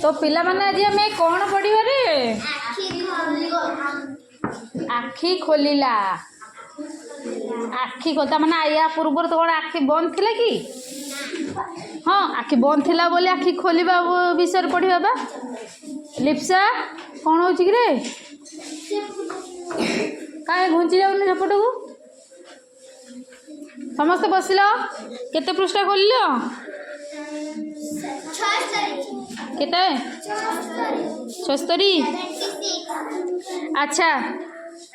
ତ ପିଲାମାନେ, ଆଜି ଆମେ କ'ଣ ପଢ଼ିବା ରେ? ଆଖି ଖୋଲିଲା। ଆଖି ଖୋ ତା ମାନେ ୟା ପୂର୍ବରୁ ତ କ'ଣ ଆଖି ବନ୍ଦ ଥିଲା କି? ହଁ, ଆଖି ବନ୍ଦ ଥିଲା ବୋଲି ଆଖି ଖୋଲିବା ବିଷୟରେ ପଢ଼ିବା ବା। ଲିପ୍ସା, କ'ଣ ହେଉଛି କିରେ? କାହିଁ ଘୁଞ୍ଚି ଯାଉନି ସେପଟକୁ? ସମସ୍ତେ ବସିଲ? କେତେ ପୃଷ୍ଠା ଖୋଲିଲ? କେତେ? 76। ଆଚ୍ଛା,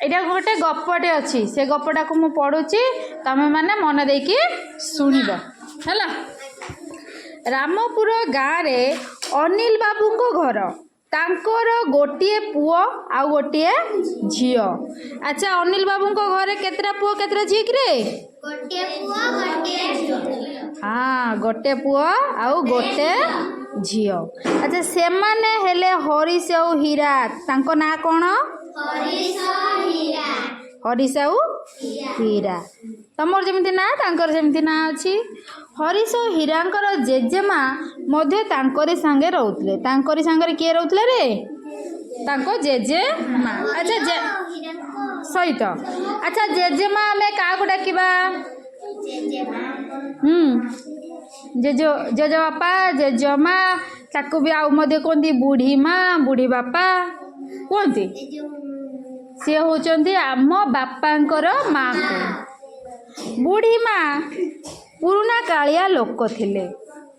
ଏଇଟା ଗୋଟେ ଗପଟେ ଅଛି। ସେ ଗପଟାକୁ ମୁଁ ପଢ଼ୁଛି, ତମେ ମାନେ ମନ ଦେଇକି ଶୁଣିବ, ହେଲା? ରାମପୁର ଗାଁରେ ଅନିଲ ବାବୁଙ୍କ ଘର। ତାଙ୍କର ଗୋଟିଏ ପୁଅ ଆଉ ଗୋଟିଏ ଝିଅ। ଆଚ୍ଛା, ଅନିଲ ବାବୁଙ୍କ ଘରେ କେତେଟା ପୁଅ, କେତେଟା ଝିଅ କିରେ? ଗୋଟିଏ ପୁଅ, ଗୋଟିଏ ଝିଅ। ହଁ, ଗୋଟେ ପୁଅ ଆଉ ଗୋଟେ ଝିଅ। ଆଚ୍ଛା, ସେମାନେ ହେଲେ ହରିଶ ଆଉ ହୀରା। ତାଙ୍କ ନାଁ କ'ଣ? ହରିଶ, ହୀରା। ହରିଶ ଆଉ ହୀରା। ତମର ଯେମିତି ନାଁ, ତାଙ୍କର ସେମିତି ନାଁ ଅଛି। ହରିଶ ଓ ହୀରାଙ୍କର ଜେଜେମା ମଧ୍ୟ ତାଙ୍କରି ସାଙ୍ଗେ ରହୁଥିଲେ। ତାଙ୍କରି ସାଙ୍ଗରେ କିଏ ରହୁଥିଲେ ରେ? ତାଙ୍କ ଜେଜେମା। ଆଚ୍ଛା, ଜେ ହୀରାଙ୍କ ସହିତ। ଆଚ୍ଛା, ଜେଜେମା ଆମେ କାହାକୁ ଡାକିବା? ଜେଜେମା। ଜେଜ ଜେଜେବାପା, ଜେଜେମା, ତାକୁ ବି ଆଉ ମଧ୍ୟ କୁହନ୍ତି ବୁଢ଼ୀ ମା, ବୁଢ଼ୀ ବାପା କୁହନ୍ତି। ଏ ଯୋଉ ସିଏ ହେଉଛନ୍ତି ଆମ ବାପାଙ୍କର ମାକୁ। ବୁଢ଼ୀ ମା ପୁରୁଣା କାଳିଆ ଲୋକ ଥିଲେ।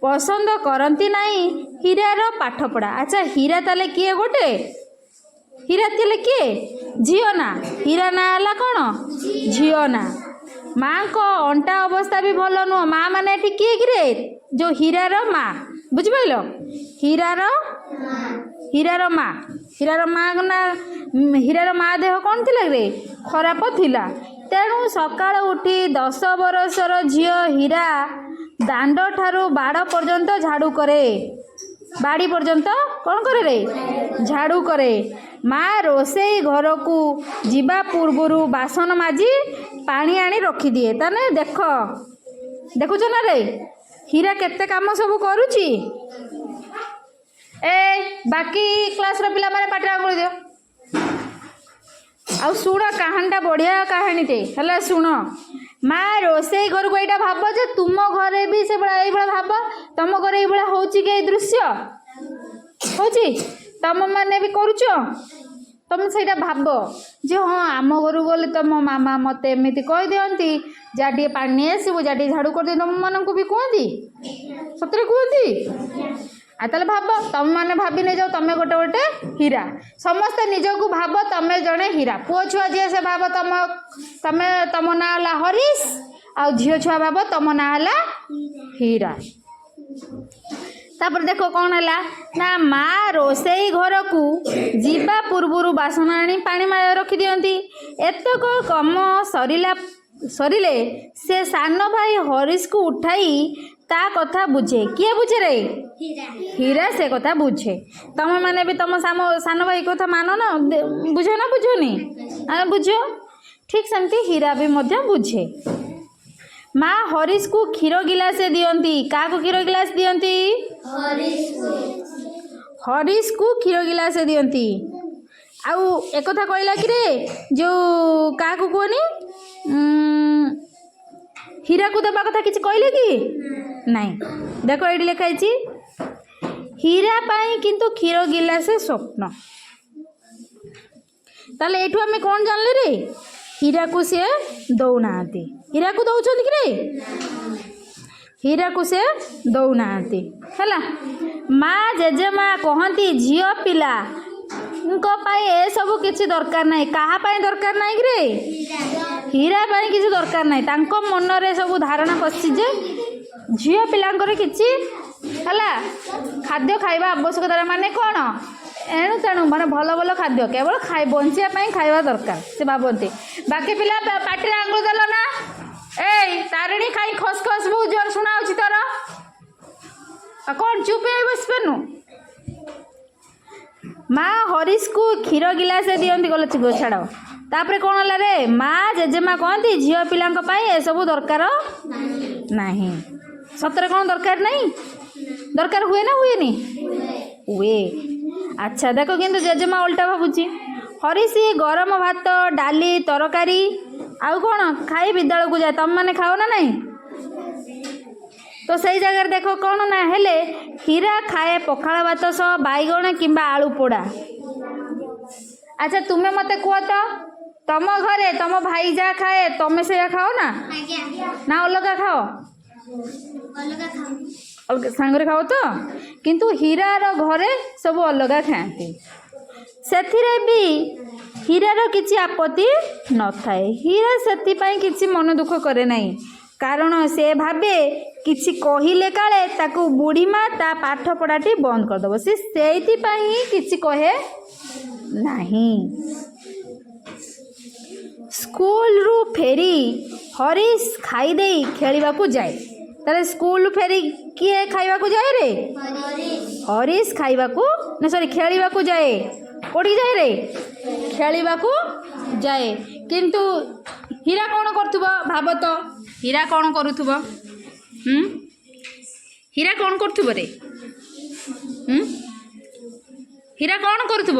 ପସନ୍ଦ କରନ୍ତି ନାହିଁ ହୀରାର ପାଠପଢ଼ା। ଆଚ୍ଛା, ହୀରା ତାହେଲେ କିଏ ଗୋଟେ? ହୀରା ଥିଲେ କିଏ? ଝିଅ ନା? ହୀରା ନାଁ ହେଲା କ'ଣ? ଝିଅ ନା। ମାଙ୍କ ଅଣ୍ଟା ଅବସ୍ଥା ବି ଭଲ ନୁହଁ। ମା ମାନେ ଏଠି କିଏ କିରେ? ଯେଉଁ ହୀରାର ମା, ବୁଝିପାରିଲ? ହୀରାର ହୀରାର ମା, ହୀରାର ମା ନା। ହୀରାର ମା ଦେହ କ'ଣ ଥିଲା ରେ? ଖରାପ ଥିଲା। ତେଣୁ ସକାଳୁ ଉଠି 10 ବରଷର ଝିଅ ହୀରା ଦାଣ୍ଡ ଠାରୁ ବାଡ଼ ପର୍ଯ୍ୟନ୍ତ ଝାଡ଼ୁ କରେ। ବାଡ଼ି ପର୍ଯ୍ୟନ୍ତ କ'ଣ କରେ ରେ? ଝାଡ଼ୁ କରେ। ମା ରୋଷେଇ ଘରକୁ ଯିବା ପୂର୍ବରୁ ବାସନ ମାଜି ପାଣି ଆଣି ରଖିଦିଏ। ତାହେଲେ ଦେଖ, ଦେଖୁଛ ନା ରେ, ହୀରା କେତେ କାମ ସବୁ କରୁଛି? ଏ ବାକି କ୍ଲାସ୍ର ପିଲାମାନେ ପାଟିରେ ଆଙ୍ଗୁଳି ଦିଅ ଆଉ ଶୁଣ କାହାଣୀଟା। ବଢ଼ିଆ କାହାଣୀଟେ ହେଲା, ଶୁଣ। ମା ରୋଷେଇ ଘରକୁ, ଏଇଟା ଭାବ ଯେ ତୁମ ଘରେ ବି ସେଭଳିଆ, ଏଇଭଳିଆ ଭାବ, ତମ ଘରେ ଏଇଭଳିଆ ହେଉଛି କି? ଏଇ ଦୃଶ୍ୟ ହେଉଛି? ତମ ମାନେ ବି କରୁଛ? ତମେ ସେଇଟା ଭାବ ଯେ ହଁ, ଆମ ଘରକୁ ଗଲେ ତ ମୋ ମାମା ମୋତେ ଏମିତି କହିଦିଅନ୍ତି, ଯା ଟିକେ ପାଣି ନେଇ ଆସିବୁ, ଯା ଟିକେ ଝାଡ଼ୁ କରିଦିଅ। ତମମାନଙ୍କୁ ବି କୁହନ୍ତି? ସତରେ କୁହନ୍ତି? ଆଉ ତାହେଲେ ଭାବ, ତମେମାନେ ଭାବି ନେଇଯାଅ ତମେ ଗୋଟେ ଗୋଟେ ହୀରା। ସମସ୍ତେ ନିଜକୁ ଭାବ ତମେ ଜଣେ ହୀରା। ପୁଅ ଛୁଆ ଯିଏ ସେ ଭାବ ତମ ତମେ ତମ ନାଁ ହେଲା ହରିଶ, ଆଉ ଝିଅ ଛୁଆ ଭାବ ତମ ନାଁ ହେଲା ହୀରା। ତାପରେ ଦେଖ କ'ଣ ହେଲା ନା, ମା ରୋଷେଇ ଘରକୁ ଯିବା ପୂର୍ବରୁ ବାସନ ଆଣି ପାଣି ରଖିଦିଅନ୍ତି। ଏତକ କାମ ସରିଲେ ସେ ସାନ ଭାଇ ହରିଶକୁ ଉଠାଇ ତା କଥା ବୁଝେ। କିଏ ବୁଝେ ରେ? ହୀରା। ହୀରା ସେ କଥା ବୁଝେ। ତମେ ମାନେ ବି ତମ ସାନ ଭାଇ କଥା ମାନ ନା, ବୁଝ ନା ବୁଝନି? ଆମେ ବୁଝ। ଠିକ୍ ସେମିତି ହୀରା ବି ମଧ୍ୟ ବୁଝେ। ମା ହରିଶକୁ କ୍ଷୀର ଗିଲାସେ ଦିଅନ୍ତି। କାହାକୁ କ୍ଷୀର ଗିଲାସ ଦିଅନ୍ତି? ହରିଶକୁ। ହରିଶକୁ କ୍ଷୀର ଗିଲାସେ ଦିଅନ୍ତି। ଆଉ ଏକଥା କହିଲା କିରେ, ଯେଉଁ କାହାକୁ କୁହନି, ହୀରାକୁ ଦେବା କଥା କିଛି କହିଲେ କି ନାଇଁ? ଦେଖ, ଏଇଠି ଲେଖା ହେଇଛି, ହୀରା ପାଇଁ କିନ୍ତୁ କ୍ଷୀର ଗିଲାସେ ସ୍ୱପ୍ନ। ତାହେଲେ ଏଇଠୁ ଆମେ କ'ଣ ଜାଣିଲେ ରେ? ହୀରାକୁ ସିଏ ଦଉନାହାନ୍ତି। ହୀରାକୁ ଦଉଛନ୍ତି କି ରେ? ହୀରାକୁ ସେ ଦଉନାହାନ୍ତି। ହେଲା, ମା ଜେଜେମା କହନ୍ତି, ଝିଅ ପିଲାଙ୍କ ପାଇଁ ଏସବୁ କିଛି ଦରକାର ନାହିଁ। କାହା ପାଇଁ ଦରକାର ନାହିଁ କିରେ? ହୀରା ପାଇଁ କିଛି ଦରକାର ନାହିଁ। ତାଙ୍କ ମନରେ ସବୁ ଧାରଣା ପଶିଛି ଯେ ଝିଅ ପିଲାଙ୍କର କିଛି ହେଲା ଖାଦ୍ୟ ଖାଇବା ଆବଶ୍ୟକତା, ମାନେ କ'ଣ, ଏଣୁ ତେଣୁ ମାନେ ଭଲ ଭଲ ଖାଦ୍ୟ କେବଳ ଖାଇ ବଞ୍ଚିବା ପାଇଁ ଖାଇବା ଦରକାର ସେ ଭାବନ୍ତି। ବାକି ପିଲା ପାଟିରେ ଆଙ୍ଗୁଳି ଦେଲ ନା? ଏଇ ତାରିଣୀ, ଖାଇ ଖସ ଖସ ବହୁତ ଜୋର ଶୁଣା ହେଉଛି ତୋର। ଆଉ କ'ଣ ଚୁପ୍ ହେଇ ବସିପାରୁନୁ? ମା ହରିଶକୁ କ୍ଷୀର ଗିଲାସେ ଦିଅନ୍ତି। ଗଲେ ଛାଡ଼। ତାପରେ କ'ଣ ହେଲା ରେ? ମା ଜେଜେମା କହନ୍ତି, ଝିଅ ପିଲାଙ୍କ ପାଇଁ ଏସବୁ ଦରକାର ନାହିଁ। ସତରେ କ'ଣ ଦରକାର ନାହିଁ? ଦରକାର ହୁଏ ନା ହୁଏନି? ହୁଏ। ଆଚ୍ଛା, ଦେଖ, କିନ୍ତୁ ଜେଜେମା ଓଲଟା ଭାବୁଛି। ହରିଶ ଗରମ ଭାତ, ଡାଲି, ତରକାରୀ ଆଉ କ'ଣ ଖାଇ ବିଦ୍ୟାଳୟକୁ ଯାଏ। ତମମାନେ ଖାଅ ନା ନାହିଁ? ତ ସେଇ ଜାଗାରେ ଦେଖ କ'ଣ ନା, ହେଲେ ହୀରା ଖାଏ ପଖାଳ ଭାତ ସହ ବାଇଗଣ କିମ୍ବା ଆଳୁ ପୋଡ଼ା। ଆଚ୍ଛା, ତୁମେ ମୋତେ କୁହ ତ, ତମ ଘରେ ତମ ଭାଇ ଯାହା ଖାଏ ତମେ ସେଇଆ ଖାଅ ନା? ଆଜ୍ଞା। ନା ଅଲଗା ଖାଅ? ଅଲଗା ଖାଉ। ଅଲଗା ସାଙ୍ଗରେ ଖାଅ ତ? କିନ୍ତୁ ହୀରାର ଘରେ ସବୁ ଅଲଗା ଖାଆନ୍ତି। ସେଥିରେ ବି ହୀରାର କିଛି ଆପତ୍ତି ନଥାଏ। ହୀରା ସେଥିପାଇଁ କିଛି ମନ ଦୁଃଖ କରେ ନାହିଁ, କାରଣ ସେ ଭାବେ କିଛି କହିଲେ କାଳେ ତାକୁ ବୁଢ଼ୀମା ତା ପାଠ ପଢ଼ାଟି ବନ୍ଦ କରିଦେବ। ସେ ସେଇଥିପାଇଁ ହିଁ କିଛି କହେ ନାହିଁ। ସ୍କୁଲରୁ ଫେରି ହରିଶ ଖାଇଦେଇ ଖେଳିବାକୁ ଯାଏ। ତାହେଲେ ସ୍କୁଲରୁ ଫେରି କିଏ ଖାଇବାକୁ ଯାଏ ରେ? ହରିଶ। ହରିଶ ଖାଇବାକୁ ନା, ସରି, ଖେଳିବାକୁ ଯାଏ। କୋଉଠିକି ଯାଏ ରେ? ଖେଳିବାକୁ ଯାଏ। କିନ୍ତୁ ହୀରା କ'ଣ କରୁଥିବ ଭାବ ତ, ହୀରା କ'ଣ କରୁଥିବ? ହୁଁ, ହୀରା କ'ଣ କରୁଥିବ ରେ? ହୁଁ, ହୀରା କ'ଣ କରୁଥିବ?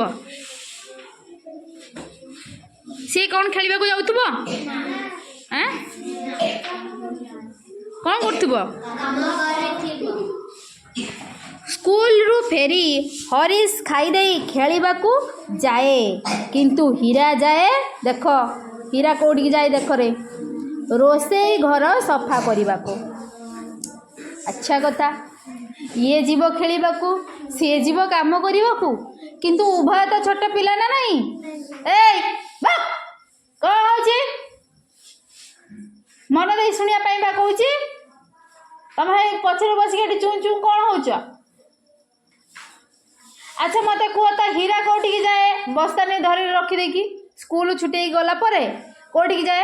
ସିଏ କ'ଣ ଖେଳିବାକୁ ଯାଉଥିବ? ଆଁ, କ'ଣ କରୁଥିବ? କାମ କରିଥିବ। ସ୍କୁଲରୁ ଫେରି ହରିଶ ଖାଇଦେଇ ଖେଳିବାକୁ ଯାଏ, କିନ୍ତୁ ହୀରା ଯାଏ, ଦେଖ, ହୀରା କୋଉଠିକି ଯାଏ ଦେଖରେ, ରୋଷେଇ ଘର ସଫା କରିବାକୁ। ଆଚ୍ଛା କଥା, ଇଏ ଯିବ ଖେଳିବାକୁ, ସିଏ ଯିବ କାମ କରିବାକୁ, କିନ୍ତୁ ଉଭୟ ତ ଛୋଟ ପିଲା ନା ନାହିଁ? ଏଇ ବା, କ'ଣ ହଉଛି? ମନ ଦେଇ ଶୁଣିବା ପାଇଁ ବା କହୁଛି। ତମେ ହେଇ ପଛରେ ବସିକି ଏଠି ଚୁଁ ଚୁଁ କ'ଣ ହଉଛ? ଆଚ୍ଛା, ମୋତେ କୁହ ତ, ହୀରା କୋଉଠିକି ଯାଏ ବସ୍ତାନି ଧରି ରଖିଦେଇକି? ସ୍କୁଲ ଛୁଟି ହେଇକି ଗଲା ପରେ କୋଉଠିକି ଯାଏ?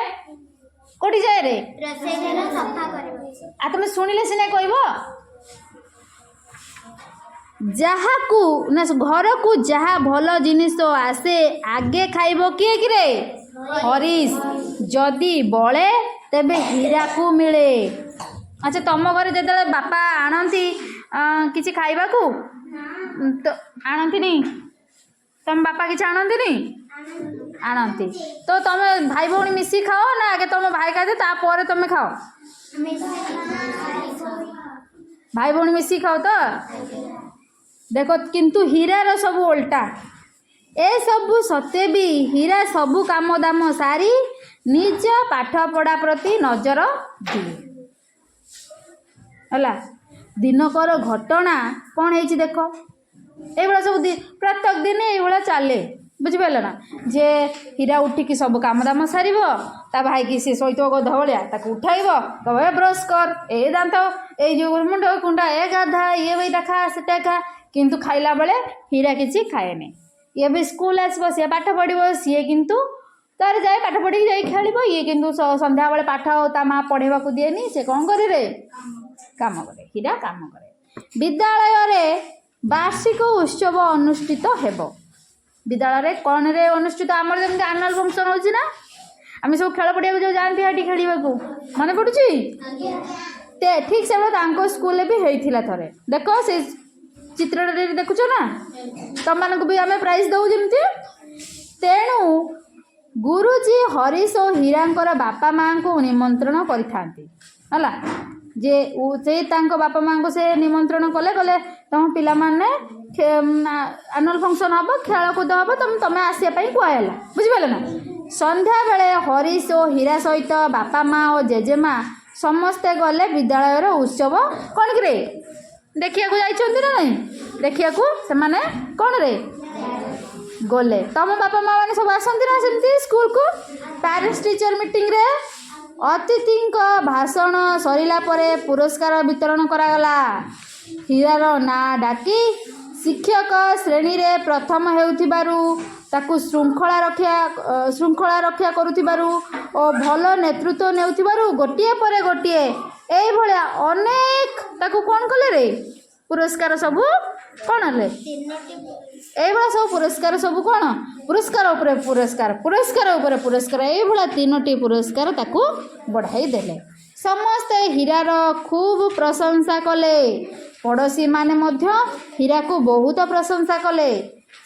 କୋଉଠି ଯାଏ ରେ? ରୋଷେଇ ଘର ସଫା କରିବ। ଆଉ ତମେ ଶୁଣିଲେ ସିନା କହିବ। ଯାହାକୁ ନା ଘରକୁ ଯାହା ଭଲ ଜିନିଷ ଆସେ, ଆଗେ ଖାଇବ କିଏ କିରେ? ହରିଶ। ଯଦି ବଳେ ତେବେ ହୀରାକୁ ମିଳେ। ଆଚ୍ଛା, ତମ ଘରେ ଯେତେବେଳେ ବାପା ଆଣନ୍ତି କିଛି ଖାଇବାକୁ, ତ ଆଣନ୍ତିନି? ତମ ବାପା କିଛି ଆଣନ୍ତିନି? ଆଣନ୍ତି ତ। ତମେ ଭାଇ ଭଉଣୀ ମିଶିକି ଖାଅ ନା ଆଗେ ତମ ଭାଇ ଖାଇଦେ ତାପରେ ତମେ ଖାଅ? ଭାଇ ଭଉଣୀ ମିଶିକି ଖାଅ ତ? ଦେଖ, କିନ୍ତୁ ହୀରାର ସବୁ ଓଲଟା। ଏସବୁ ସତ୍ତ୍ୱେ ବି ହୀରା ସବୁ କାମ ଦାମ ସାରି ନିଜ ପାଠପଢ଼ା ପ୍ରତି ନଜର ଦିଏ। ହେଲା, ଦିନକର ଘଟଣା କ'ଣ ହେଇଛି ଦେଖ। ଏଇଭଳିଆ ସବୁ ପ୍ରତ୍ୟେକ ଦିନ ଏଇଭଳିଆ ଚାଲେ, ବୁଝିପାରିଲ ନା? ଯେ ହୀରା ଉଠିକି ସବୁ କାମ ଦାମ ସାରିବ, ତା ଭାଇକି, ସିଏ ଶୋଇଥିବ ଗଧ ଭଳିଆ, ତାକୁ ଉଠାଇବ, କହିବ ଏ ବ୍ରସ୍ କର, ଏ ଦାନ୍ତ, ଏଇ ଯେଉଁ ମୁଣ୍ଡ କୁଣ୍ଡା, ଏ ଗାଧା, ଇଏ ଏଇଟା ଖା, ସେଟା ଖା। କିନ୍ତୁ ଖାଇଲା ବେଳେ ହୀରା କିଛି ଖାଏନି। ଇଏ ବି ସ୍କୁଲ ଆସିବ, ସିଏ ପାଠ ପଢ଼ିବ, ସିଏ କିନ୍ତୁ ତାର ଯାଏ ପାଠ ପଢ଼ିକି ଯାଇ ଖେଳିବ। ଇଏ କିନ୍ତୁ ସନ୍ଧ୍ୟାବେଳେ ପାଠ ତା ମା ପଢ଼େଇବାକୁ ଦିଏନି। ସେ କ'ଣ କରେ ରେ? କାମ କରେ। ହୀରା କାମ କରେ। ବିଦ୍ୟାଳୟରେ ବାର୍ଷିକ ଉତ୍ସବ ଅନୁଷ୍ଠିତ ହେବ। ବିଦ୍ୟାଳୟରେ କ'ଣରେ ଅନୁଷ୍ଠିତ? ଆମର ଯେମିତି ଆନୁଆଲ୍ ଫଙ୍କସନ୍ ହେଉଛି ନା, ଆମେ ସବୁ ଖେଳ ପଡ଼ିଆକୁ ଯେଉଁ ଯାଆନ୍ତି ସେଠି ଖେଳିବାକୁ, ମନେ ପଡ଼ୁଛି? ଠିକ୍ ସେଭଳିଆ ତାଙ୍କ ସ୍କୁଲରେ ବି ହେଇଥିଲା ଥରେ। ଦେଖ, ସେ ଚିତ୍ରଟାରେ ଦେଖୁଛ ନା? ତମମାନଙ୍କୁ ବି ଆମେ ପ୍ରାଇଜ୍ ଦେଉ ଯେମିତି। ତେଣୁ ଗୁରୁଜୀ ହରିଶ ଓ ହୀରାଙ୍କର ବାପା ମାଆଙ୍କୁ ନିମନ୍ତ୍ରଣ କରିଥାନ୍ତି। ହେଲା ଯେ ସେ ତାଙ୍କ ବାପା ମାଆଙ୍କୁ ସେ ନିମନ୍ତ୍ରଣ କଲେ, କହିଲେ ତମ ପିଲାମାନେ ଆନୁଆଲ୍ ଫଙ୍କସନ୍ ହେବ, ଖେଳକୁଦ ହେବ, ତମେ ଆସିବା ପାଇଁ କୁହାହେଲା। ବୁଝିପାରିଲ ନା? ସନ୍ଧ୍ୟାବେଳେ ହରିଶ ଓ ହୀରା ସହିତ ବାପା ମା ଓ ଜେଜେମା ସମସ୍ତେ ଗଲେ ବିଦ୍ୟାଳୟର ଉତ୍ସବ କ'ଣ କିରେ ଦେଖିବାକୁ। ଯାଇଛନ୍ତି ନା ନାହିଁ ଦେଖିବାକୁ? ସେମାନେ କ'ଣରେ ଗଲେ? ତମ ବାପା ମା ମାନେ ସବୁ ଆସନ୍ତି ନା ସେମିତି ସ୍କୁଲକୁ ପ୍ୟାରେଣ୍ଟସ୍ ଟିଚର୍ ମିଟିଂରେ? ଅତିଥିଙ୍କ ଭାଷଣ ସରିଲା ପରେ ପୁରସ୍କାର ବିତରଣ କରାଗଲା। ହୀରାର ନାଁ ଡାକି ଶିକ୍ଷକ ଶ୍ରେଣୀରେ ପ୍ରଥମ ହେଉଥିବାରୁ, ତାକୁ ଶୃଙ୍ଖଳା ରକ୍ଷା କରୁଥିବାରୁ ଓ ଭଲ ନେତୃତ୍ୱ ନେଉଥିବାରୁ ଗୋଟିଏ ପରେ ଗୋଟିଏ ଏଇଭଳିଆ ଅନେକ ତାକୁ କ'ଣ କଲେ ରେ? ପୁରସ୍କାର ସବୁ କ'ଣ ହେଲେ? ତିନୋଟି। ଏଇଭଳିଆ ସବୁ ପୁରସ୍କାର ସବୁ କ'ଣ, ପୁରସ୍କାର ଉପରେ ପୁରସ୍କାର, ପୁରସ୍କାର ଉପରେ ପୁରସ୍କାର, ଏଇଭଳିଆ ତିନୋଟି ପୁରସ୍କାର ତାକୁ ବଢ଼ାଇ ଦେଲେ। ସମସ୍ତେ ହୀରାର ଖୁବ୍ ପ୍ରଶଂସା କଲେ। ପଡ଼ୋଶୀମାନେ ମଧ୍ୟ ହୀରାକୁ ବହୁତ ପ୍ରଶଂସା କଲେ।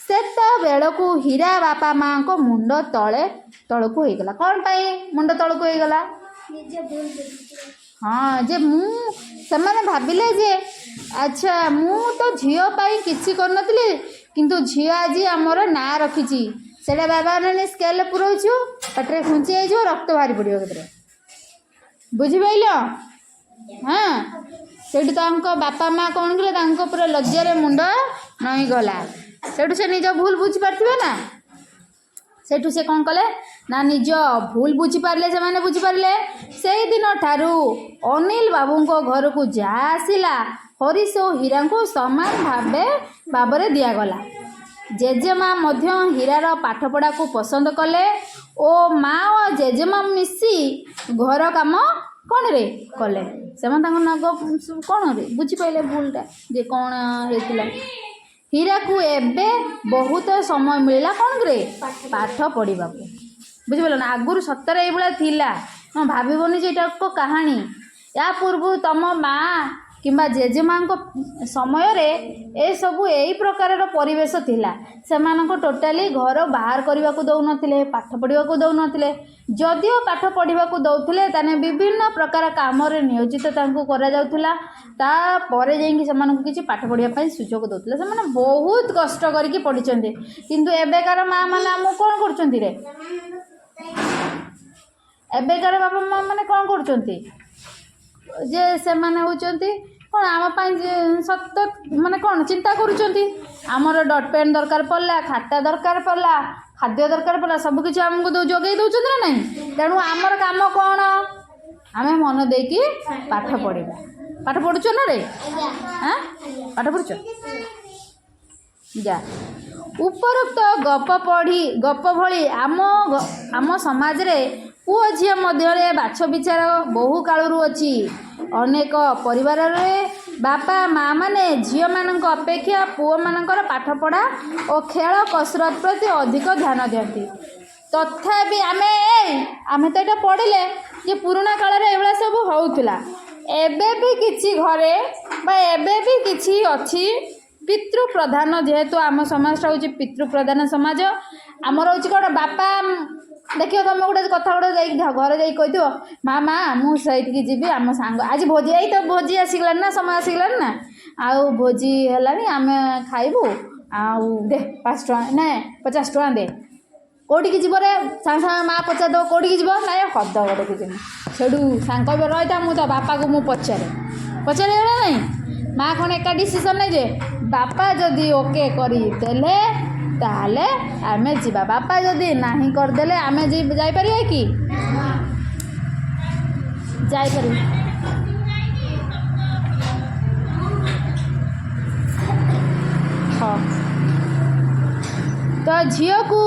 ସେତେବେଳକୁ ହୀରା ବାପା ମାଆଙ୍କ ମୁଣ୍ଡ ତଳେ ତଳକୁ ହେଇଗଲା। କ'ଣ ପାଇଁ ମୁଣ୍ଡ ତଳକୁ ହେଇଗଲା? ନିଜ ଭୁଲ ବୁଝିଥିଲେ। ହଁ, ଯେ ମୁଁ ସେମାନେ ଭାବିଲେ ଯେ ଆଚ୍ଛା, ମୁଁ ତ ଝିଅ ପାଇଁ କିଛି କରିନଥିଲି, କିନ୍ତୁ ଝିଅ ଆଜି ଆମର ନାଁ ରଖିଛି। ସେଇଟା ବାବା ମାନେ ସ୍କେଲରେ ପୁରଉଛୁ, ପାଟିରେ ଖୁଞ୍ଚି ହେଇଯିବ, ରକ୍ତ ବାହାରି ପଡ଼ିବ କେତେରେ। ବୁଝିପାରିଲ? ହଁ, ସେଇଠୁ ତାଙ୍କ ବାପା ମା କ'ଣ କଲେ? ତାଙ୍କ ପୁରା ଲଜ୍ଜାରେ ମୁଣ୍ଡ ନଇଁଗଲା। ସେଇଠୁ ସେ ନିଜ ଭୁଲ ବୁଝିପାରିଥିବେ ନା? ସେଇଠୁ ସେ କ'ଣ କଲେ ନା, ନିଜ ଭୁଲ ବୁଝିପାରିଲେ, ସେମାନେ ବୁଝିପାରିଲେ। ସେଇଦିନ ଠାରୁ ଅନିଲ ବାବୁଙ୍କ ଘରକୁ ଯାହା ଆସିଲା, ହରିଶ ଓ ହୀରାଙ୍କୁ ସମାନ ଭାବେ ଭାବରେ ଦିଆଗଲା। ଜେଜେମା ମଧ୍ୟ ହୀରାର ପାଠପଢ଼ାକୁ ପସନ୍ଦ କଲେ ଓ ମା ଓ ଜେଜେମା ମିଶି ଘର କାମ କ'ଣରେ କଲେ। ସେମାନେ ତାଙ୍କ ନଗ କ'ଣରେ ବୁଝିପାରିଲେ ଭୁଲଟା ଯେ କ'ଣ ହେଇଥିଲା। ହୀରାକୁ ଏବେ ବହୁତ ସମୟ ମିଳିଲା କ'ଣରେ ପାଠ ପଢ଼ିବାକୁ। ବୁଝିପାରିଲ ନା? ଆଗରୁ ସତରେ ଏଇଭଳିଆ ଥିଲା। ହଁ, ଭାବିବନି ଯେ ଏଇଟା ଏକ କାହାଣୀ। ୟା ପୂର୍ବରୁ ତମ ମା କିମ୍ବା ଜେଜେମାଙ୍କ ସମୟରେ ଏସବୁ ଏଇ ପ୍ରକାରର ପରିବେଶ ଥିଲା। ସେମାନଙ୍କୁ ଟୋଟାଲି ଘର ବାହାର କରିବାକୁ ଦେଉନଥିଲେ, ପାଠ ପଢ଼ିବାକୁ ଦେଉନଥିଲେ। ଯଦିଓ ପାଠ ପଢ଼ିବାକୁ ଦେଉଥିଲେ, ତାହେଲେ ବିଭିନ୍ନ ପ୍ରକାର କାମରେ ନିୟୋଜିତ ତାଙ୍କୁ କରାଯାଉଥିଲା। ତାପରେ ଯାଇକି ସେମାନଙ୍କୁ କିଛି ପାଠ ପଢ଼ିବା ପାଇଁ ସୁଯୋଗ ଦେଉଥିଲେ। ସେମାନେ ବହୁତ କଷ୍ଟ କରିକି ପଢ଼ିଛନ୍ତି। କିନ୍ତୁ ଏବେକାର ମା ମାନେ ଆମକୁ କ'ଣ କରୁଛନ୍ତି ରେ? ଏବେକାର ବାପା ମା ମାନେ କ'ଣ କରୁଛନ୍ତି ଯେ ସେମାନେ ହେଉଛନ୍ତି କ'ଣ ଆମ ପାଇଁ ଯେ ସତ ମାନେ କ'ଣ ଚିନ୍ତା କରୁଛନ୍ତି? ଆମର ଡଟ୍ ପେନ୍ ଦରକାର ପଡ଼ିଲା, ଖାତା ଦରକାର ପଡ଼ିଲା, ଖାଦ୍ୟ ଦରକାର ପଡ଼ିଲା, ସବୁକିଛି ଆମକୁ ଯୋଗାଇ ଦେଉଛନ୍ତି ନା ନାହିଁ? ତେଣୁ ଆମର କାମ କ'ଣ? ଆମେ ମନ ଦେଇକି ପାଠ ପଢ଼ିବା। ପାଠ ପଢ଼ୁଛ ନା ରେ? ଆଜ୍ଞା। ଆଁ, ପାଠ ପଢ଼ୁଛ? ଯା, ଉପରୋକ୍ତ ଗପ ପଢ଼ି ଗପ ଭଳି ଆମ ସମାଜରେ ପୁଅ ଝିଅ ମଧ୍ୟରେ ବାଛ ବିଚାର ବହୁ କାଳରୁ ଅଛି। ଅନେକ ପରିବାରରେ ବାପା ମାଆମାନେ ଝିଅମାନଙ୍କ ଅପେକ୍ଷା ପୁଅମାନଙ୍କର ପାଠପଢ଼ା ଓ ଖେଳ କସରତ ପ୍ରତି ଅଧିକ ଧ୍ୟାନ ଦିଅନ୍ତି। ତଥାପି ଆମେ ତ ଏଇଟା ପଢ଼ିଲେ ଯେ ପୁରୁଣା କାଳରେ ଏଇଭଳିଆ ସବୁ ହେଉଥିଲା। ଏବେ ବି କିଛି ଘରେ ବା ଏବେ ବି କିଛି ଅଛି ପିତୃ ପ୍ରଧାନ। ଯେହେତୁ ଆମ ସମାଜଟା ହେଉଛି ପିତୃ ପ୍ରଧାନ ସମାଜ, ଆମର ହେଉଛି କ'ଣ ବାପା। ଦେଖିବ, ତମେ ଗୋଟେ କଥା ଗୋଟେ ଯାଇକି ଘରେ ଯାଇକି କହିଥିବ, ମା ମା, ମୁଁ ସେଇଠିକି ଯିବି, ଆମ ସାଙ୍ଗ ଆଜି ଭୋଜି, ଏଇ ତ ଭୋଜି ଆସିଗଲାଣି ନା, ସମୟ ଆସିଗଲାଣି ନା, ଆଉ ଭୋଜି ହେଲାଣି, ଆମେ ଖାଇବୁ, ଆଉ ଦେ 5 ଟଙ୍କା, ନାଇଁ 50 ଟଙ୍କା ଦେ। କୋଉଠିକି ଯିବ ରେ? ସାଙ୍ଗେ ସାଙ୍ଗେ ମା ପଚାରିଦେବ, କୋଉଠିକି ଯିବ? ନାଇଁ, ହ୍ରଦଗଡ଼କୁ ଯିବି। ସେଇଠୁ ସାଙ୍ଗ କହିବ, ରହିଥା, ମୁଁ ତ ବାପାକୁ ମୁଁ ପଚାରେ। ପଚାରେ ନା ନାଇଁ? ମା କ'ଣ ଏକା ଡିସିସନ୍ ନେଇଯାଏ? ବାପା ଯଦି ଓକେ କରିଦେଲେ ତାହେଲେ ଆମେ ଯିବା। ବାପା ଯଦି ନାହିଁ କରିଦେଲେ ଆମେ ଯାଇପାରିବା କି? ଯାଇପାରିବା? ହଁ, ତ ଝିଅକୁ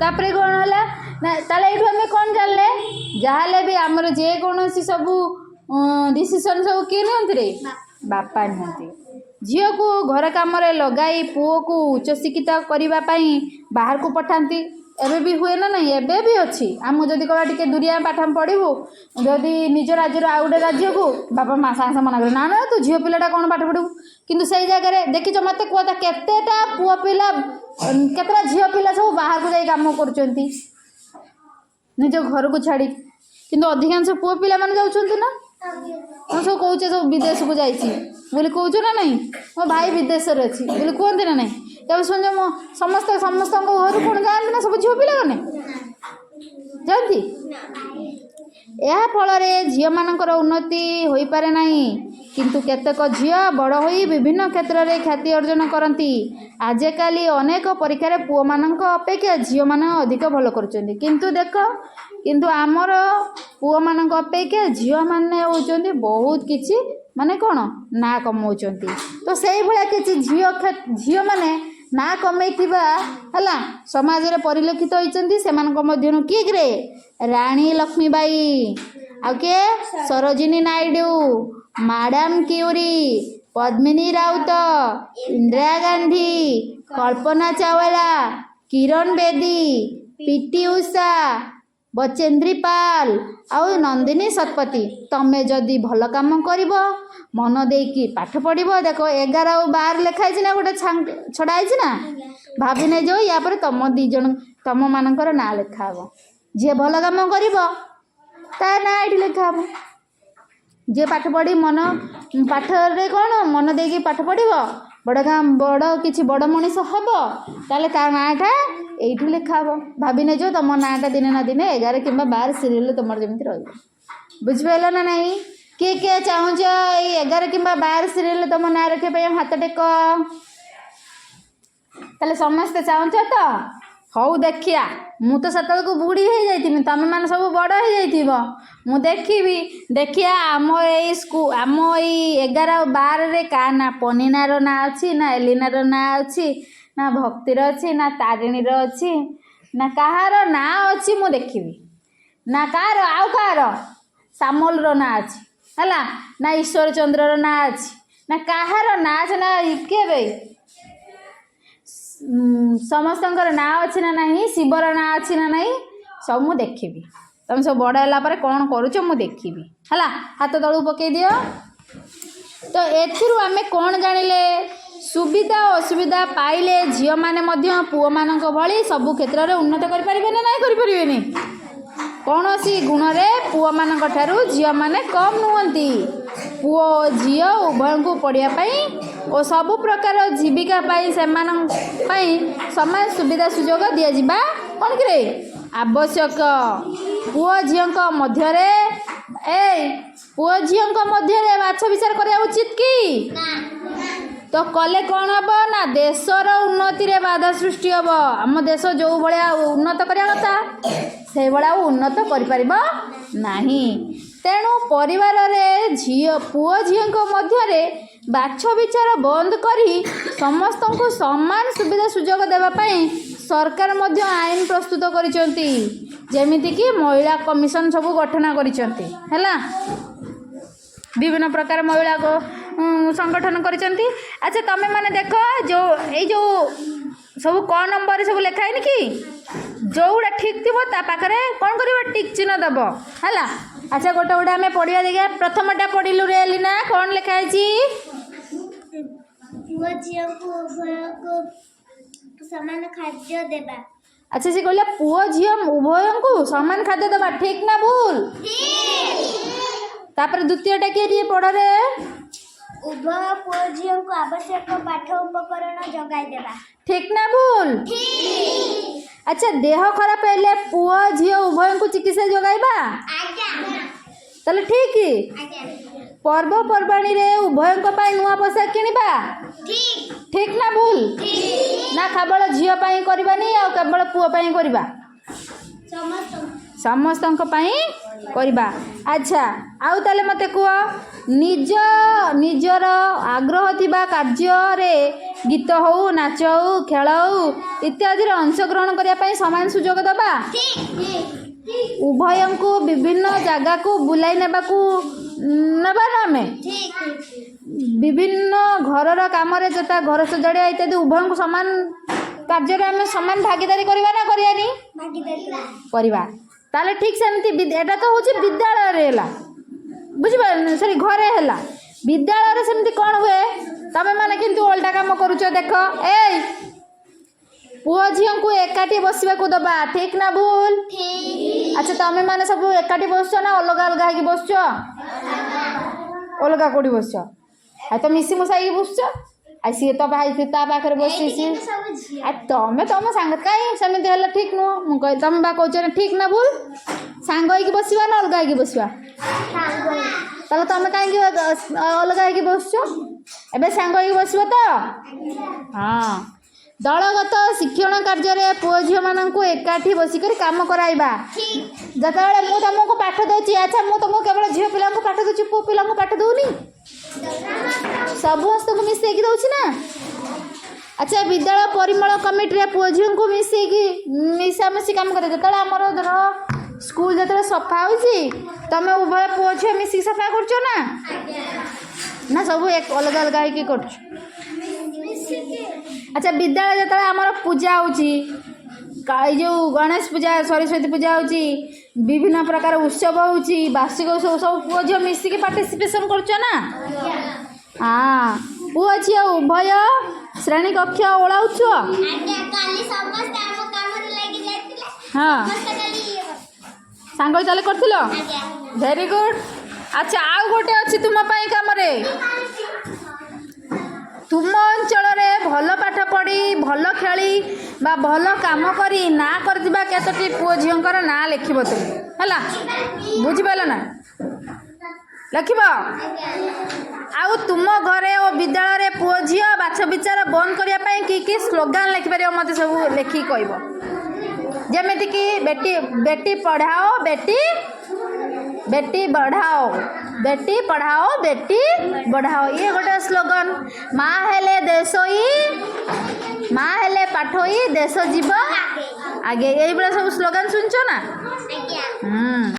ତାପରେ କ'ଣ ହେଲା ନା, ତାହେଲେ ଏଇଠୁ ଆମେ କ'ଣ ଜାଣିଲେ? ଯାହାହେଲେ ବି ଆମର ଯେକୌଣସି ସବୁ ଡିସିସନ୍ ସବୁ କିଏ ନିଅନ୍ତି ରେ? ବାପା ନିଅନ୍ତି। ଝିଅକୁ ଘର କାମରେ ଲଗାଇ ପୁଅକୁ ଉଚ୍ଚଶିକ୍ଷିତ କରିବା ପାଇଁ ବାହାରକୁ ପଠାନ୍ତି। ଏବେ ବି ହୁଏ ନା ନାହିଁ? ଏବେ ବି ଅଛି। ଆମ ଯଦି କହିବା ଟିକେ ଦୂରିଆ ପାଠ ପଢ଼ିବୁ, ଯଦି ନିଜ ରାଜ୍ୟରୁ ଆଉ ଗୋଟେ ରାଜ୍ୟକୁ, ବାପା ମା ସାଙ୍ଗେ ସାଙ୍ଗେ ମନା କରିବେ, ନା ନା, ତୁ ଝିଅ ପିଲାଟା କ'ଣ ପାଠ ପଢ଼ିବୁ? କିନ୍ତୁ ସେଇ ଜାଗାରେ ଦେଖିଛ, ମୋତେ କୁହ ତ, କେତେଟା ପୁଅ ପିଲା, କେତେଟା ଝିଅ ପିଲା ସବୁ ବାହାରକୁ ଯାଇ କାମ କରୁଛନ୍ତି ନିଜ ଘରକୁ ଛାଡ଼ି? କିନ୍ତୁ ଅଧିକାଂଶ ପୁଅ ପିଲାମାନେ ଯାଉଛନ୍ତି ନା? ତମେ ସବୁ କହୁଛ, ସବୁ ବିଦେଶକୁ ଯାଇଛି ବୋଲି କହୁଛ ନା ନାହିଁ? ମୋ ଭାଇ ବିଦେଶରେ ଅଛି ବୋଲି କୁହନ୍ତି ନା ନାହିଁ? ତେବେ ଶୁଣିଛ, ମୋ ସମସ୍ତେ ସମସ୍ତଙ୍କ ଘରୁ କ'ଣ ଯାଆନ୍ତି ନା? ସବୁ ଝିଅ ପିଲାମାନେ ଯାଆନ୍ତି? ଏହା ଫଳରେ ଝିଅମାନଙ୍କର ଉନ୍ନତି ହୋଇପାରେ ନାହିଁ। କିନ୍ତୁ କେତେକ ଝିଅ ବଡ଼ ହୋଇ ବିଭିନ୍ନ କ୍ଷେତ୍ରରେ ଖ୍ୟାତି ଅର୍ଜନ କରନ୍ତି। ଆଜିକାଲି ଅନେକ ପରୀକ୍ଷାରେ ପୁଅମାନଙ୍କ ଅପେକ୍ଷା ଝିଅମାନେ ଅଧିକ ଭଲ କରୁଛନ୍ତି। କିନ୍ତୁ ଦେଖ, କିନ୍ତୁ ଆମର ପୁଅମାନଙ୍କ ଅପେକ୍ଷା ଝିଅମାନେ ହେଉଛନ୍ତି ବହୁତ କିଛି ମାନେ କ'ଣ ନାଁ କମଉଛନ୍ତି। ତ ସେଇଭଳିଆ କିଛି ଝିଅମାନେ ନାଁ କମେଇଥିବା ହେଲା ସମାଜରେ ପରିଲକ୍ଷିତ ହୋଇଛନ୍ତି। ସେମାନଙ୍କ ମଧ୍ୟରୁ କିଏ କିରେ? ରାଣୀ ଲକ୍ଷ୍ମୀବାଇ, ଆଉ କିଏ? ସରୋଜିନୀ ନାଇଡୁ, ମାଡ଼ାମ କ୍ୟୁରି, ପଦ୍ମିନୀ ରାଉତ, ଇନ୍ଦିରା ଗାନ୍ଧୀ, କଳ୍ପନା ଚାୱଲା, କିରଣ ବେଦୀ, ପିଟି ଉଷା। ବଚେନ୍ଦ୍ରୀ ପାଲ ଆଉ ନନ୍ଦିନୀ ଶତପଥୀ। ତମେ ଯଦି ଭଲ କାମ କରିବ, ମନ ଦେଇକି ପାଠ ପଢ଼ିବ। ଦେଖ, 11 ଆଉ 12 ଲେଖା ହେଇଛି ନା, ଗୋଟେ ଛଡ଼ା ହେଇଛି ନା? ଭାବି ନେଇଯାଅ, ୟା ପରେ ତମ ଦୁଇ ଜଣ, ତମମାନଙ୍କର ନାଁ ଲେଖା ହବ। ଯିଏ ଭଲ କାମ କରିବ ତା ନାଁ ଏଇଠି ଲେଖା ହବ। ଯିଏ ପାଠ ପଢ଼ି ମନ ପାଠରେ କ'ଣ ମନ ଦେଇକି ପାଠ ପଢ଼ିବ, ବଡ଼ ଗାଁ ବଡ଼ କିଛି ବଡ଼ ମଣିଷ ହେବ, ତାହେଲେ ତା ନାଁଟା ଏଇଠି ଲେଖା ହବ। ଭାବି ନେଇଯାଅ, ତମ ନାଁଟା ଦିନେ ନା ଦିନେ 11 କିମ୍ବା 12 ସିରିଏଲରେ ତୁମର ଯେମିତି ରହିବ। ବୁଝିପାରିଲ ନା ନାହିଁ? କିଏ କିଏ ଚାହୁଁଛ ଏଇ 11 କିମ୍ବା 12 ସିରିଏଲରେ ତମ ନାଁ ରଖିବା ପାଇଁ? ହାତ ଟେକ। ତାହେଲେ ସମସ୍ତେ ଚାହୁଁଛ ତ? ହଉ ଦେଖିଆ। ମୁଁ ତ ସେତେବେଳକୁ ବୁଢ଼ୀ ହେଇଯାଇଥିବି, ତମେମାନେ ସବୁ ବଡ଼ ହେଇଯାଇଥିବ। ମୁଁ ଦେଖିବି, ଦେଖିଆ ଆମ ଏଇ ଆମ ଏଇ 11 ଆଉ 12ରେ କାହା ନାଁ, ପନିନାର ନାଁ ଅଛି ନା ଏଲିନାର ନାଁ ଅଛି ନା ଭକ୍ତିର ଅଛି ନା ତାରିଣୀର ଅଛି ନା କାହାର ନାଁ ଅଛି, ମୁଁ ଦେଖିବି। ନା କାହାର, ଆଉ କାହାର, ସାମଲର ନାଁ ଅଛି ହେଲା ନା ଈଶ୍ୱର ଚନ୍ଦ୍ରର ନାଁ ଅଛି ନା କାହାର ନାଁ ଅଛି ନା କିଏ ବେ, ସମସ୍ତଙ୍କର ନାଁ ଅଛି ନା ନାହିଁ, ଶିବର ନାଁ ଅଛି ନା ନାହିଁ, ସବୁ ମୁଁ ଦେଖିବି। ତମେ ସବୁ ବଡ଼ ହେଲା ପରେ କ'ଣ କରୁଛ ମୁଁ ଦେଖିବି। ହେଲା, ହାତ ତଳକୁ ପକାଇ ଦିଅ। ତ ଏଥିରୁ ଆମେ କ'ଣ ଜାଣିଲେ? ସୁବିଧା ଓ ଅସୁବିଧା ପାଇଲେ ଝିଅମାନେ ମଧ୍ୟ ପୁଅମାନଙ୍କ ଭଳି ସବୁ କ୍ଷେତ୍ରରେ ଉନ୍ନତ କରିପାରିବେ ନା ନାହିଁ? କରିପାରିବେନି? କୌଣସି ଗୁଣରେ ପୁଅମାନଙ୍କ ଠାରୁ ଝିଅମାନେ କମ୍ ନୁହନ୍ତି। ପୁଅ ଓ ଝିଅ ଉଭୟଙ୍କୁ ପଢ଼ିବା ପାଇଁ ଓ ସବୁ ପ୍ରକାର ଜୀବିକା ପାଇଁ ସେମାନଙ୍କ ପାଇଁ ସମାନ ସୁବିଧା ସୁଯୋଗ ଦିଆଯିବା କ'ଣ କିରେ ଆବଶ୍ୟକ। ପୁଅ ଝିଅଙ୍କ ମଧ୍ୟରେ, ଏଇ, ପୁଅ ଝିଅଙ୍କ ମଧ୍ୟରେ ବାଛ ବିଚାର କରିବା ଉଚିତ କି? ତ କଲେ କ'ଣ ହେବ ନା ଦେଶର ଉନ୍ନତିରେ ବାଧା ସୃଷ୍ଟି ହେବ। ଆମ ଦେଶ ଯେଉଁ ଭଳିଆ ଉନ୍ନତ କରିବା କଥା, ସେଇଭଳିଆ ଆଉ ଉନ୍ନତ କରିପାରିବ ନାହିଁ। ତେଣୁ ପରିବାରରେ ପୁଅ ଝିଅଙ୍କ ମଧ୍ୟରେ ବାଛ ବିଚାର ବନ୍ଦ କରି ସମସ୍ତଙ୍କୁ ସମାନ ସୁବିଧା ସୁଯୋଗ ଦେବା ପାଇଁ ସରକାର ମଧ୍ୟ ଆଇନ ପ୍ରସ୍ତୁତ କରିଛନ୍ତି। ଯେମିତିକି ମହିଳା କମିଶନ ସବୁ ଗଠନ କରିଛନ୍ତି, ହେଲା, ବିଭିନ୍ନ ପ୍ରକାର ମହିଳା ସଂଗଠନ କରିଛନ୍ତି। ଆଚ୍ଛା, ତମେ ମାନେ ଦେଖ, ଯେଉଁ ଏଇ ଯେଉଁ ସବୁ କ ନମ୍ବରରେ ସବୁ ଲେଖା ହେଇନି କି, ଯେଉଁଗୁଡ଼ା ଠିକ୍ ଥିବ ତା ପାଖରେ କ'ଣ କରିବ? ଟିକ୍ ଚିହ୍ନ ଦେବ, ହେଲା। ଆଚ୍ଛା, ଗୋଟେ ଗୋଟେ ଆମେ ପଢ଼ିବା, ଦେଖିବା। ପ୍ରଥମଟା ପଢ଼ିଲୁ ରେ ଏଲିନା, କ'ଣ ଲେଖା ହେଇଛି? ପୁଅ ଝିଅଙ୍କୁ ଉଭୟକୁ ସମାନ ଖାଦ୍ୟ ଦେବା। ଆଚ୍ଛା, ସେ କହିଲା ପୁଅ ଝିଅ ଉଭୟଙ୍କୁ ସମାନ ଖାଦ୍ୟ ଦେବା, ଠିକ୍ ନା ଭୁଲ? ତାପରେ ଦ୍ୱିତୀୟଟା କିଏ ଟିକେ ପଢ଼ରେ। ଉଭୟ ପୁଅ ଝିଅଙ୍କୁ ଆବଶ୍ୟକ ପାଠ ଉପକରଣ ଯୋଗାଇ ଦେବା। ଠିକ୍ ନା ଭୁଲ? ଆଚ୍ଛା, ଦେହ ଖରାପ ହେଲେ ପୁଅ ଝିଅ ଉଭୟଙ୍କୁ ଚିକିତ୍ସା ଯୋଗାଇବା। ଆଜ୍ଞା। ତାହେଲେ ଠିକ୍। ଆଜ୍ଞା। ପର୍ବପର୍ବାଣୀରେ ଉଭୟଙ୍କ ପାଇଁ ନୂଆ ପୋଷାକ କିଣିବା। ଠିକ୍। ଠିକ୍ ନା ଭୁଲ? ନା କେବଳ ଝିଅ ପାଇଁ କରିବାନି ଆଉ କେବଳ ପୁଅ ପାଇଁ କରିବା? ସମସ୍ତ ସମସ୍ତଙ୍କ ପାଇଁ କରିବା। ଆଚ୍ଛା, ଆଉ ତାହେଲେ ମୋତେ କୁହ, ନିଜ ନିଜର ଆଗ୍ରହ ଥିବା କାର୍ଯ୍ୟରେ, ଗୀତ ହଉ, ନାଚ ହଉ, ଖେଳ ହଉ ଇତ୍ୟାଦିରେ ଅଂଶଗ୍ରହଣ କରିବା ପାଇଁ ସମାନ ସୁଯୋଗ ଦେବା। ଠିକ୍। ଉଭୟଙ୍କୁ ବିଭିନ୍ନ ଜାଗାକୁ ବୁଲାଇ ନେବାକୁ ନେବା ନା ଆମେ? ଠିକ୍। ବିଭିନ୍ନ ଘରର କାମରେ, ଯଥା ଘର ସଜାଡ଼ିବା ଇତ୍ୟାଦି, ଉଭୟଙ୍କୁ ସମାନ କାର୍ଯ୍ୟରେ ଆମେ ସମାନ ଭାଗିଦାରୀ କରିବା ନା କରିବାନି? ଭାଗିଦାରୀ। କରିବା। ତାହେଲେ ଠିକ୍ ସେମିତି ଏଇଟା ତ ହେଉଛି ବିଦ୍ୟାଳୟରେ ହେଲା, ବୁଝିପାରିଲ? ସରି, ଘରେ ହେଲା। ବିଦ୍ୟାଳୟରେ ସେମିତି କ'ଣ ହୁଏ? ତମେ ମାନେ କିନ୍ତୁ ଓଲଟା କାମ କରୁଛ। ଦେଖ, ଏଇ, ପୁଅ ଝିଅଙ୍କୁ ଏକାଠି ବସିବାକୁ ଦବା, ଠିକ୍ ନା ଭୁଲ? ଠିକ୍। ଆଚ୍ଛା, ତମେ ମାନେ ସବୁ ଏକାଠି ବସୁଛ ନା ଅଲଗା ଅଲଗା ହେଇକି ବସୁଛ? ଅଲଗା କୋଉଠି ବସୁଛ? ଆଉ ତ ମିଶି ମୁଶାଇକି ବସୁଛ। ଆଉ ସିଏ ତ ଭାଇ, ସିଏ ତା ପାଖରେ ବସି ସିଏ ସବୁ ଝିଅ। ଆଉ ତମେ ତମ ସାଙ୍ଗ କାହିଁ? ସେମିତି ହେଲେ ଠିକ୍ ନୁହଁ। ମୁଁ କହିଲି, ତମେ ବା କହୁଛ ନା, ଠିକ୍ ନା ଭୁଲ? ସାଙ୍ଗ ହେଇକି ବସିବା ନା ଅଲଗା ହେଇକି ବସିବା? ସାଙ୍ଗ। ତାହେଲେ ତମେ କାହିଁକି ଅଲଗା ହେଇକି ବସୁଛ? ଏବେ ସାଙ୍ଗ ହେଇକି ବସିବ ତ? ହଁ। ଦଳଗତ ଶିକ୍ଷଣ କାର୍ଯ୍ୟରେ ପୁଅ ଝିଅମାନଙ୍କୁ ଏକାଠି ବସିକରି କାମ କରାଇବା। ଠିକ୍। ଯେତେବେଳେ ମୁଁ ତମକୁ ପାଠ ଦେଉଛି, ଆଚ୍ଛା, ମୁଁ ତମକୁ କେବଳ ଝିଅ ପିଲାଙ୍କୁ ପାଠ ଦେଉଛି, ପୁଅ ପିଲାଙ୍କୁ ପାଠ ଦେଉନି? ସମସ୍ତଙ୍କୁ ମିଶେଇକି ଦେଉଛି ନା? ଆଚ୍ଛା, ବିଦ୍ୟାଳୟ ପରିମଳ କମିଟିରେ ପୁଅ ଝିଅଙ୍କୁ ମିଶେଇକି ମିଶାମିଶି କାମ କରେ। ଯେତେବେଳେ ଆମର ଧର ସ୍କୁଲ ଯେତେବେଳେ ସଫା ହେଉଛି, ତମେ ଉଭୟ ପୁଅ ଝିଅ ମିଶିକି ସଫା କରୁଛ ନା ନା ସବୁ ଅଲଗା ଅଲଗା ହେଇକି କରୁଛ? ମିଶିକି। ଆଚ୍ଛା, ବିଦ୍ୟାଳୟ ଯେତେବେଳେ ଆମର ପୂଜା ହେଉଛି, ଏଇ ଯେଉଁ ଗଣେଶ ପୂଜା, ସରସ୍ୱତୀ ପୂଜା ହେଉଛି, ବିଭିନ୍ନ ପ୍ରକାର ଉତ୍ସବ ହେଉଛି, ବାର୍ଷିକ ଉତ୍ସବ, ସବୁ ପୁଅ ଝିଅ ମିଶିକି ପାର୍ଟିସିପେସନ୍ କରୁଛ ନା? ହଁ। ପୁଅ ଝିଅ ଉଭୟ ଶ୍ରେଣୀ କକ୍ଷ ଓଳାଉଛ? ଆଜ୍ଞା, କାଲି ସମସ୍ତେ ଆମ କାମରେ ଲାଗି ଯାଇଥିଲେ। ସମସ୍ତେ କାଲି ଇଏ ସାଙ୍ଗ ହୋଇ ତାହେଲେ କରିଥିଲ? ଆଜ୍ଞା। Very good. ଆଚ୍ଛା, ଆଉ ଗୋଟେ ଅଛି ତୁମ ପାଇଁ କାମରେ। ତୁମ ଅଞ୍ଚଳରେ ଭଲ ପାଠ ପଢ଼ି, ଭଲ ଖେଳି ବା ଭଲ କାମ କରି ନାଁ କରିଥିବା କେତୋଟି ପୁଅ ଝିଅଙ୍କର ନାଁ ଲେଖିବ ତୁମେ। ହେଲା, ବୁଝିପାରିଲ ନା? ଲେଖିବ। ଆଉ ତୁମ ଘରେ ଓ ବିଦ୍ୟାଳୟରେ ପୁଅ ଝିଅ ବାଛ ବିଚାର ବନ୍ଦ କରିବା ପାଇଁ କି କି ସ୍ଲୋଗାନ ଲେଖିପାରିବ, ମୋତେ ସବୁ ଲେଖିକି କହିବ। ଯେମିତିକି बेटी बेटी पढ़ाओ, बेटी बेटी बढ़ाओ, बेटी पढ़ाओ बेटी बढ़ाओ, ଇଏ ଗୋଟେ ସ୍ଲୋଗାନ। ମା ହେଲେ ଦେଶଇ, ମା ହେଲେ ପାଠୋଇ, ଦେଶ ଯିବ ଆଗେ। ଏଇଭଳିଆ ସବୁ ସ୍ଲୋଗାନ ଶୁଣିଛ ନା? ଆଜ୍ଞା। ହୁଁ।